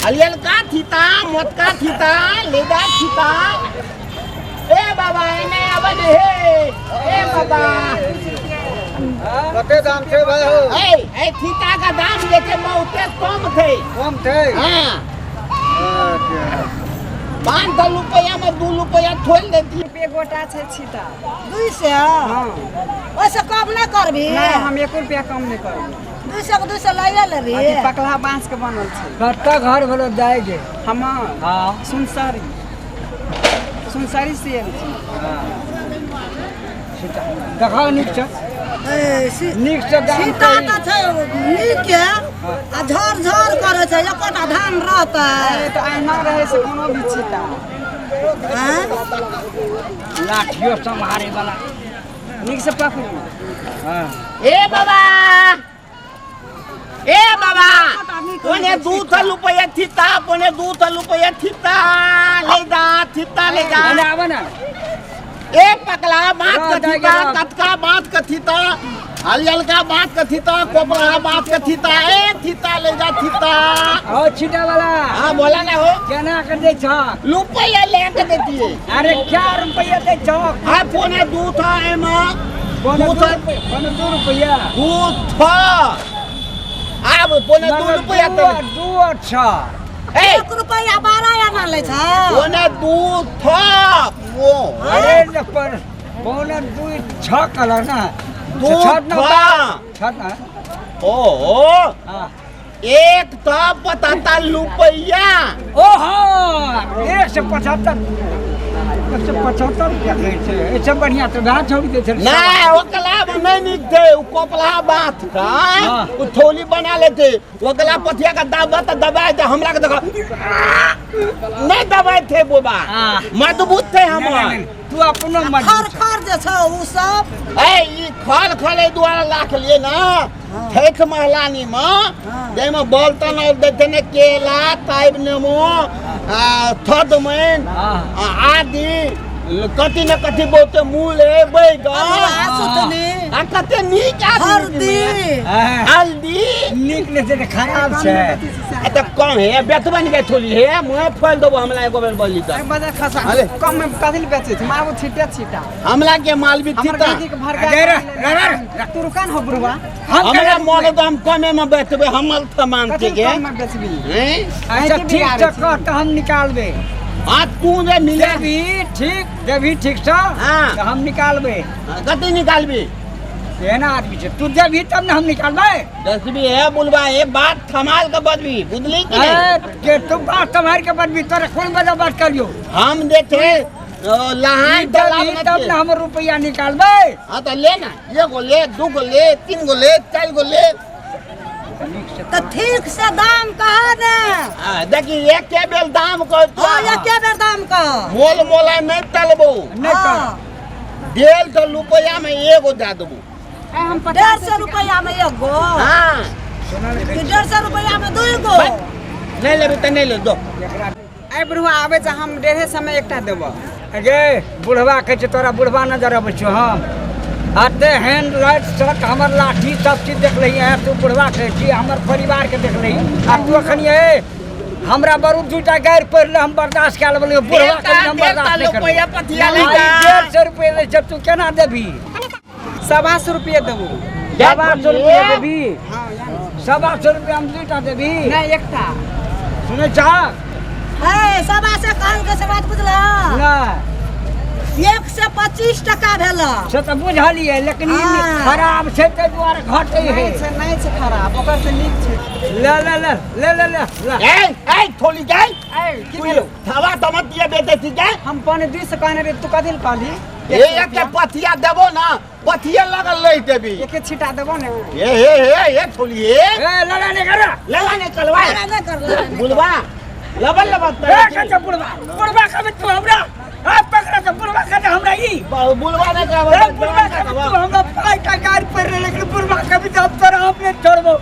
हलियलका थीता मोटका थीता लेदा थीता। ए बाबा एने आबे ने हे। ए बाबा कते दाम छै भाई हो? ए ए थीता का दाम जे छै बहुते कम छै। कम छै? हां। अच्छा। 5 रुपया में 2 रुपया थोड़ देती। रुपये गोटा छै छीता। 200? हाँ। ओहिसँ कम नहि करबी? नहि, हम 1 रुपया कम नहि करबै। 200 के 200 लैए लेबी। अथी पकला बाँस के बनल छै। कतऽ घर भेलो जाय के? हमर? हाँ। सुनसरी। सुनसरी से आयल छी। देखाउ नीक से। नीक से दाम सीता कही। तऽ छै नीक के आ झर झर करै छै, एकोटा धान रहतै। अरे तऽ अहिना रहै छै कोनो भी छीता। आँय? लाठियो सम्हारे वाला। नीक से पकड़ू। हाँ। ए बाबा ए बाबा पौने 2 रुपया थीता, पौने 2 रुपया थीता ले जा, थीता ले जा। अरे आबे ना। ए पकला बात रह कथीता, जाएगा। कतका बात कथीता, हलियलका बात कथीता, कोपरा बात कथीता। ए थीता ले जा थीता। ओ छीटा वाला। हाँ बोला ना हो। केना के दै छ? रुपया ले के देती है। अरे क्या रुपया दै छ? हाँ पौने 2 था एमा। पौने दू दू था। रुपया, पौने 2 रुपया। 2 था। आब पौने 2 मगर रुपया दू तो। दू अच्छा। ए! 1 रुपया 12 आना लै छ। पौने 2 था। वो। अरे न पर पौने 2 6 कलर ना। दू छठ ना था। बारह, छठ ना। ओ, ओ। हाँ। 1 था 75 रुपया। ओहो, 175। 175 रुपया कहै छै। एहिसँ बढ़िआँ तऽ वएह छोड़ि दै छै। नहि, ओकला मे नहि नीक छै, ओ कोपला बात का, हाँ। ओ थोली बना लेते, ओकला पथिया के दबा तऽ दबाय दे, हमरा के देखो। नहि दबाय थे बोबा। हाँ। मजबूत थे हमर। नहि, नहि, नहि, तू अपनो मजबूत खर छौ। खर जे छौ ओ सब। ए, ई खर खर एहि दुआरे राख लिए ना, ठेठ महलानी मे, जाहिमे बर्तन और देते ने केला, ताइब नेमो, आ, थदमैन, हाँ। आ, आदि, कथी न कथी बहुते मूल है, बैगन। अदुआ, सुथनी। आ, कते नीक आदमी हल्दी। हाँ। हल्दी। नीक नहि छै तऽ खराब छै। आ, तऽ कम हे, बेचबा नहि थोड़ी हे, मुँहे फोलि देबो हमरा एगो बेर बोली तऽ। एक बजे खसा। अरे। कम में कथी लए बेचै छै? मागो छीटे छीटा। हमरा के माल भी हमर छीटा। गाँधी के भरका अरे रे, रे, रे, रे। तू रुका न हो बुढ़वा। हम हमरा केना मोल तऽ हम कमे में बेचबै, हमर सामान कथी छै के। कम में बेचबी? हैं? अच्छा, की ठीक बिगाड़ै छै, छी? कह तऽ हम निकालबै। हाँ, तू जे मिले। देबी ठीक, देबी ठीक से, हाँ। तऽ हम निकालबै। हाँ, कथी निकालबी? एना आदमी छै, तू देबी तब ने हम निकालबै। दसबी है बुलबा, ए बात थमाल के बदबी, बुझली कि नहीं? ए, के तू बात थमाल के बदबी, तोरा कोन बजा बात करियो? हम जे छै, लहान ई तालाब देबी न तब छै। ने हम रुपया निकालबै। हाँ तो ले ना, एगो ले, 2 गो ले, 3 गो ले, 4 गो ले। तऽ ठीक से दाम कह ने। हाँ, देखी, एके बेर दाम कह तो। हाँ, एके बेर दाम कह। मोल मोला नहीं तलबो। नहीं कर। हाँ। 150 रुपया में एगो दे देबो। ए, हम पचास 150 रुपया में एगो। हाँ। कि 150 रुपया में 2 गो। बस, नहीं लेबी तऽ नहीं ले, दो। ए बुढ़वा आबै छै, हम 150 में एकटा देबो। अगे बुढ़वा कहै छै, तोरा बुढ़वा नजर अबै छौ हम। एते हैंड लाइट शर्ट हमर लाठी सब चीज देखलही है, तू बुढ़वा कहै छी, हमर परिवार के देखलही। आ तू अखन ए हमरा बरू 2टा गारि पड़ले, हम बर्दाश्त कए लेबै, बुढ़वा के हम बर्दाश्त नहि करबै। रुपया पथिया ले आ, ई जा। 150 रुपया लै छै, तू केना देबही? 125 रुपया देबो। 125 रुपया देबही? हाँ, यानी। 125 रुपया हम 2टा देबही? नहि, एकटा। सुनै छह? ए, 125 कहल के से बात बुझलह? नहि। 125 टका भेल। से तऽ बुझलियै, लेकिन ई हाँ। खराब छै ताहि दुआरे घटै है। नहि छै, नहि छै खराब, ओकर से नीक छै। ले, ले, ले, ले, ले, ले, ले। ए, ए, थोली जाय। ए, की भेलौ? थवा तमत दिए बेटे छी जाय। हम 175 कहने रही, तू कथी लए कहली? ए, एके पथिया देबो ना, पथिया लगल लै देबी। एके छीटा देबो ने। ए, ए, ए, ए, थोली, ए। ए, लड़ा नहीं कर। लड़ा नहीं करवा। लड़ा नहीं कर, लड़ा नहीं कर। बुलवा, लबल लबल ए, कच्चा बुढ़वा, बुढ़वा कभी तू हमरा, आ, पकड़ा तो बुढ़वा कभी हमरा ई। बुलवा नहीं करवा, ए, बुढ़वा कभी तू हमरा पाई का गाड़ पर रहे, लेकिन बुढ़वा कभी तो अब तोरा हम नहीं छोड़बो।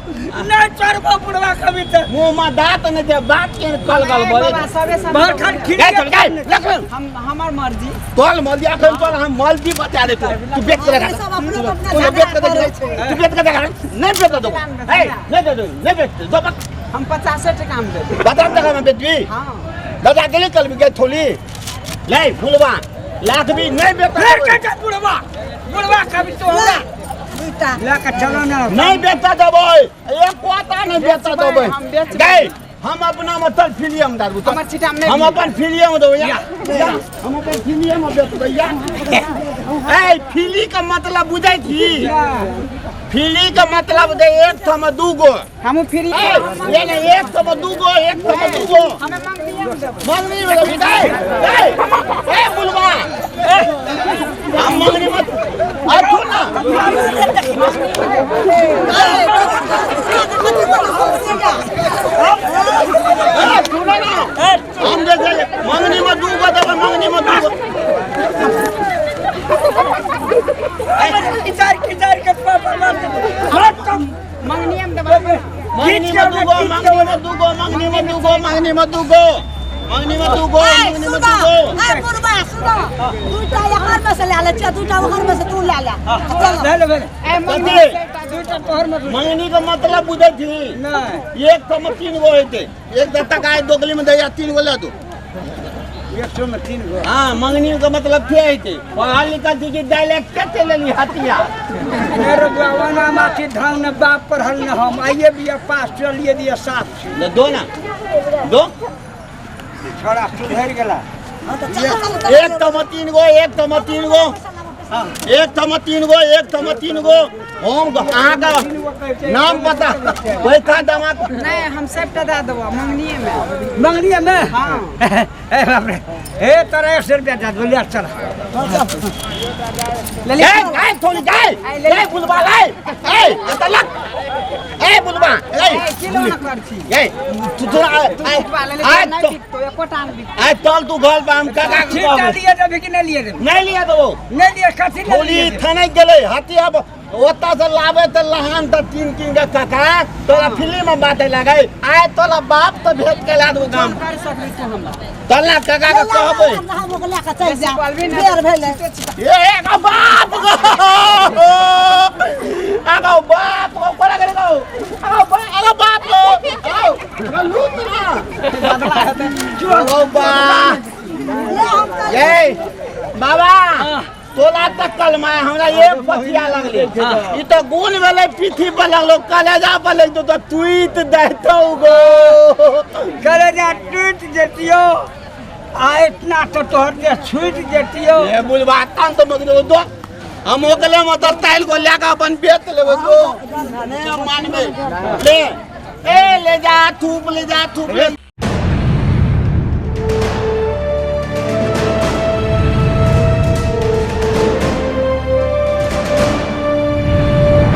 नहीं छोड़बो बुढ़वा कभी तो। मुंह में दांत नहीं दे, बात के कल गल ए, बोले। बाबा, सबे सब बाहर खान खिल ए, चल, चल, रख ले। हमर मर्जी। तोल मर्जी, अखन तोल हम मर्जी बता दे तू। तू बेच के रखा। सब अपनो अपना तू बेच के झगड़ा देख। करै छै। तू बेच के देख। नहीं बेच दो। ए, नहीं दे दो, नहीं बेच दो। बक। हम 50 टका में देबै। 50 टका में बेचबी? हाँ। दादा गेली कल भी गए थोली ले फुलवा लाख भी नहीं बेचा। फेर कहै बुढ़वा बुढ़वा कभी तो हमरा दूटा लऽ कऽ चलो ना। नहीं बेचा देबै, एक कोता नहीं बेचा देबै। हम बेचबै। गए हम अपना मतलब फ्रीए में दारू हमर छिटा में नहीं हम मिली। अपन फ्रीए में देबै या या, हम अपन फ्रीए में बेचबै या। ए फ्री का मतलब बुझै छी? फ्री का मतलब दे एक सौ में दू गो। हमहूँ फ्री। ए, ले ले एक सौ में दू गो, एक सौ में दू गो। हमें मंगनिए में देबै। मंगनी में देबै। गए गए ए बुलवा ए हम मंगनी मत आ सुन ना। ए, सुनो ना, हम जे छै मंगनी में दू गो देबै, मंगनी में दू गो। खिचार खिचार के पापा मार देबै। मंगनिए में देबै। मंगनी में दू गो, मंगनी में दू गो, मंगनी में दू गो, मंगनी में दू गो, मंगनी में दू गो, मंगनी में दू गो। ए बुढ़बा सुनो, दूटा एकर में से लए ले छियै, दूटा ओकर में से तू लए ले। चलो। लए लेबै। ए मंगनी कथी? दूटा तोहर में। मंगनी के मतलब बुझै छी? नहि। एक सौ में तीन गो हेतै। एक दस टका आइ दोगली में दैया, तीन गो ले दू। 100 में 3 गो। हाँ, मंगनी के मतलब के हेतै? पढ़ल लिखल छी कि डायलेक्ट के चलि एली हतिया? मेरे बाबा नाम आछी ढंग न बाप पढ़ल न हम आइए बिया पास चलिए दिया साफ छी। ले दो ना दो। छोड़ा सुधरि गेला। हाँ, तऽ चलो, चलो, चलो। एक सौ में तीन गो, एक सौ में तीन गो, एक सौ में तीन गो, एक सौ में तीन गो। हम अहाँके नाम पता पैसा जमा। नहीं हम सबटा दए देबो मंगनिए में। मंगनिए में? हाँ। ए बाप रे, ए तोरा 100 रुपया दे दो, ले चल। ले ले। ए ए थोड़ी जाए ए बुलवा ले ए एतऽ लग ए बुलवा ए ए किलो न कर छी। ए तू तोरा तू बिकवा ले ले, आइ नहीं तो बिकतो एकोटा नहीं बिकतो। आइ चल तू घर पर हम काका के छिटा कहबै। लिए देबै कि नहीं लिए देबै? नहीं लिया देबो। नहीं लिए कथी ले थोड़ी लिए देबै? थनक गेलै हाथी अब ओतऽ से लाबै तऽ लहान तऽ तीन तीन के काका तोरा फिल्म में बाते लगै आइ तोरा बाप तऽ भेट के ला देबो गाम। कर सकली तू हमरा। चल ना काका के कहबै। हम ओकरा लए कऽ चलि जायब। बोलबी ना। बेर भेलै। ए एगो बाप गो, एगो बाप गो, कोना करे गो, एगो बाप, एगो बाप गो, एगो लूट ना एगो बाप। ले हम चलि ए बाबा तोला तक कलमा हमरा एक पथिया लगले। ई तो गुण भेलै पीठी पर लगलो कलेजा पर लगतो तो टूट दैतौ गो। कलेजा टूट जेतियो आ इतना तो तोहर देह छूट जेतियो। ए बुलबा तन तो मगरो दो हम ओकले में तो ताइल को लेके अपन बेच लेबै दो। नहीं हम मानबै। ले ए ले जा थूप, ले जा थूप ले।